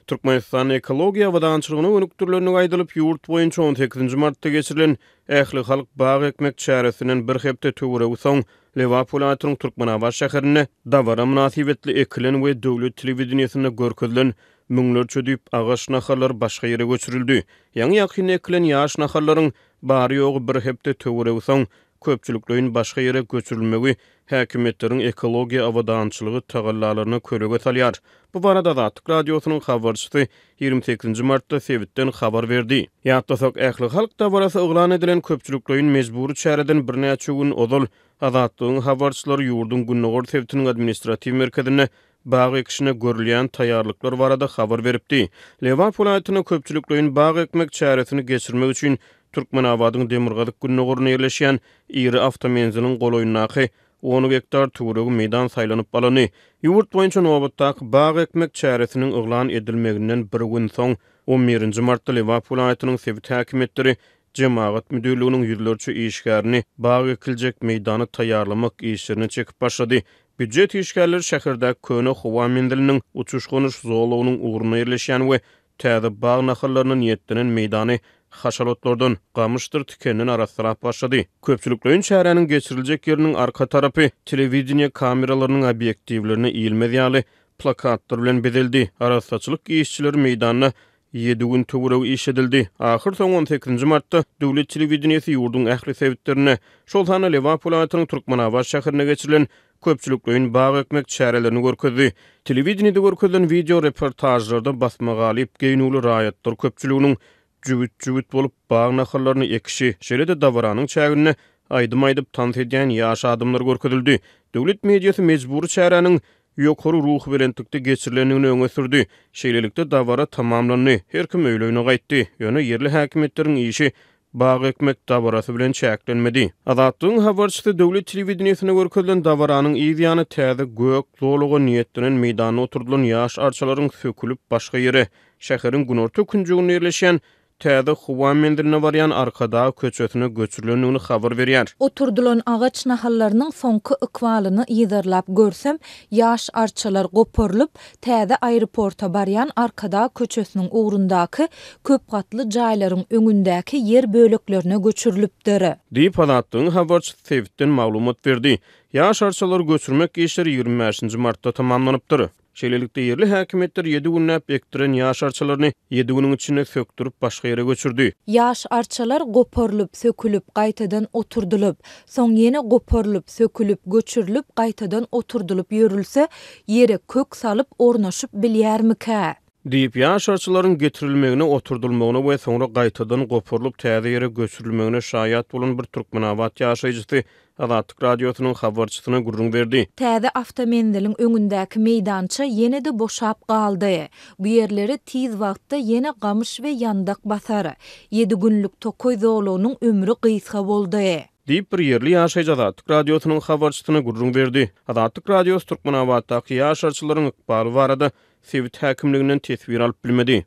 Türkmenistanda ekologiýa abadançylygyna gönükdirilendigi aýdylyp, ýurt boýunça on sekizinji martda geçirilen ählihalk bag ekmek çäresinden bir hepde töweregi soň, Lebap welaýatynyň Türkmenabat şäherinde dabara mynasybetli ekilen we döwlet telewideniýesinde görkezilen müňlerçe düýp agaç nahallary başga ýere göçürildi. Ýaňy-ýakynda ekilen ýaş nahallaryň bary-ýogy bir hepde töweregi soň köpçülikleýin başga ýere göçürilmegi häkimiýetleriň ekologiýa abadançylygy tagallalaryna kölege salýar. Bu barada Azatlyk Radiosynyň habarçysy 28-nji martda sebitden habar berdi. Ýatlasak, ählihalk dabarasy yglan edilen köpçülikleýin mejbury çäreden birnäçe gün ozal Azatlygyň habarçylary ýurduň gündogar sebitiniň administratiw merkezinde bag ekişine görülýän taýýarlyklar barada habar beripdi. Lebap welaýatynda köpçülikleýin bag ekmek çäresini geçirmek üçin Türkmenabadyň demirgazyk-gündogarynda ýerleşýän iri awtomenziliň golaýyndaky on gektar töweregi meýdan saýlanyp alyndy. Ýurt boýunça nobatdaky bag ekmek çäresiniň yglan edilmeginden bir gün soň, on birinji martda Lebap welaýatynyň sebit häkimiýetleri Jemagat müdirliginiň ýüzlerçe işgärini bag ekiljek meýdany taýýarlamak işlerine çekip başlady. Býujet işgärleri şäherdäki köne howa menziliniň uçuş-gonuş zolagynyň ugrunda ýerleşýän we täze bag nahallaryna niýetlenen meýdany haşal otlardan, gamyşdyr tikenden arassalap başlady. Köpçülikleýin çäräniň geçiriljek ýeriniň arka tarapy telewideniýe kameralarynyň obýektiwlerine ilmez ýaly plakatlar bilen bezeldi. Arassaçylyk işçileri meýdanda Ýedi gün töweregi işledildi. Ahyrsoňy on sekizinji martda döwlet telewideniýesi ýurduň ähli sebitlerinde, şol sanda Lebap welaýatynyň Türkmenabat şäherinde geçirilen köpçülikleýin bag ekmek çärelerini görkezdi. Telewideniýede görkezilen wideo reportažlarda basmagalyp geýnüwli raýatlar köpçüliginiň jübüt-jübüt bolup bag nahallaryny ekişi, şeýle-de dabaranyň çäginde aýdym aýdyp tans edýän ýaş adamlar görkezildi. Döwlet mediasy mejbury çäräniň ýokary ruhubelentlikde geçirilendigini öňe sürdi. Şeýlelikde, dabara tamamlandy, her kim öýlerine gaýtdy. Ýöne ýerli häkimiýetleriň işi bag ekmek dabarasy bilen çäklenmedi. Azatlygyň habarçysy döwlet telewideniýesinde görkezilen dabaranyň yz ýany täze gök zolaga niýetlenen meýdanda oturdylan ýaş arçalaryň sökülip başga ýere, şäheriň günorta künjeginde ýerleşýän täze howa menziline barýan Arkadag köçesine göçürilendigini habar berýär. Oturdylan agaç nahallarynyň soňky ykbalyny yzarlap görsem, ýaş arçalar goparylyp, täze aeroporta barýan Arkadag köçesiniň ugrundaky köp gatly jaýlaryň öňündäki ýer böleklerine göçürilipdir. Diýip, Azatlygyň habarçysy sebitden maglumat berdi. Ýaş arçalary göçürmek işleri 25-nji martda tamamlanypdyr. Şeýlelikde, ýerli häkimiýetler ýedi günläp ekdiren ýaş arçalaryny ýedi günüň içinde sökdürip, başga ýere göçürdi. Ýaş arçalar goparylyp, sökülip, gaýtadan oturdylyp, soň ýene goparylyp, sökülip, göçürilip, gaýtadan oturdylyp ýörülse, ýere kök salyp ornaşyp bilýärmikä? Diýip, ýaş arçalaryň getirilmegine, oturdylmagyna we soňra gaýtadan goparylyp täze ýere göçürilmegine şaýat bolan bir türkmenabat ýaşaýjysy Azatlyk Radiosynyň habarçysyna gürrüň berdi. Täze awtomenziliň öňündäki meýdança ýene-de boşap galdy. Bu ýerleri tiz wagtda ýene gamyş we ýandak basar. Ýedi günlük tokaý zolagynyň ömri gysga boldy. Diýip, bir ýerli ýaşaýjy Azatlyk Radiosynyň habarçysyna gürrüň berdi. Azatlyk Radiosy Türkmenabatdaky ýaş arçylaryň ykbaly barada sebit häkimliginden teswir alyp bilmedi.